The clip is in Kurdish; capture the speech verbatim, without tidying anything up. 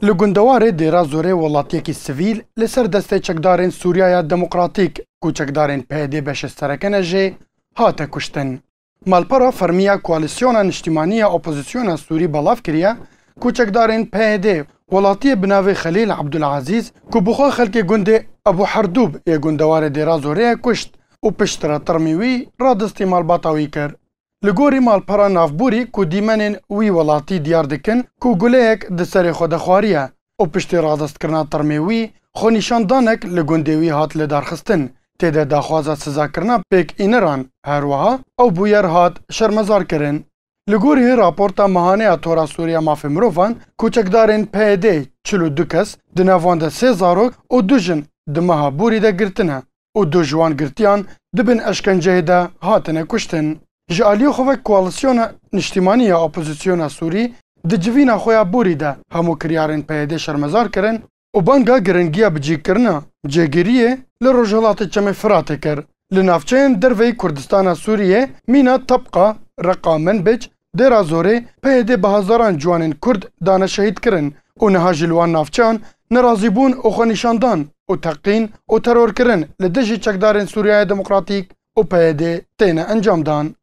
Li gundewarê Dêra Zorê welatiyekî sivîl li ser destê çekdarên Sûriyaya Demokratîk ku çekdarên P Y D beşê sereke ne jê hate kuştin. Malpera fermî ya Koalîsyona Niştimanî ya Opozisyona Sûrî belav kiriye ku çekdarên P Y D welatiyê bi navê Xelîl Ebdulezîz ku bi xwe xelkê gundê Ebû Herdûb yê gundewarê Dêra Zorê ye kuşt û piştre tirmî wî radestî malbata wî kir. Li gorî malpera navborî ku dîmenên wî welatî diyar dikin ku guleyek di serê xwe de xwariye û piştî radestkirina tirmê wî, xwenîşandanek li gundê wî hat lidarxistin. Tê de daxwaza sizakirina pêkîneran, her wiha ew bûyer hat şermezarkirin. Li gorî raporta Mehaneya Tora Sûriya Mafê Mirovan, ku çekdarên P Y D çil û du kes, di nav wan de sê zarok û du jin di meha borî de girtine û du ji wan girtiyan di bin eşkenceyê de hatine kuştin. Ji aliyê xwe ve Koalîsyona Niştimanî ya Opozisyona Sûrî di civîna xwe ya borî de hemû kiryarên P Y D şermezar kirin û banga giringiya bicîkirina cêgiriyê li Rojhilatê Çemê Firatê kir. Li navçeyên derveyî Kurdistana Sûriyê mîna Tebqa, Reqa, Minbic, Dêra Zorê, P Y D bi hezaran ciwanên Kurd dane şehîdkirin û niha jî li wan navçeyan nerazîbûn û xwenîşandan û teqîn û terorkirin li dijî çekdarên Sûriyaya Demokratîk û P Y D têne encamdan.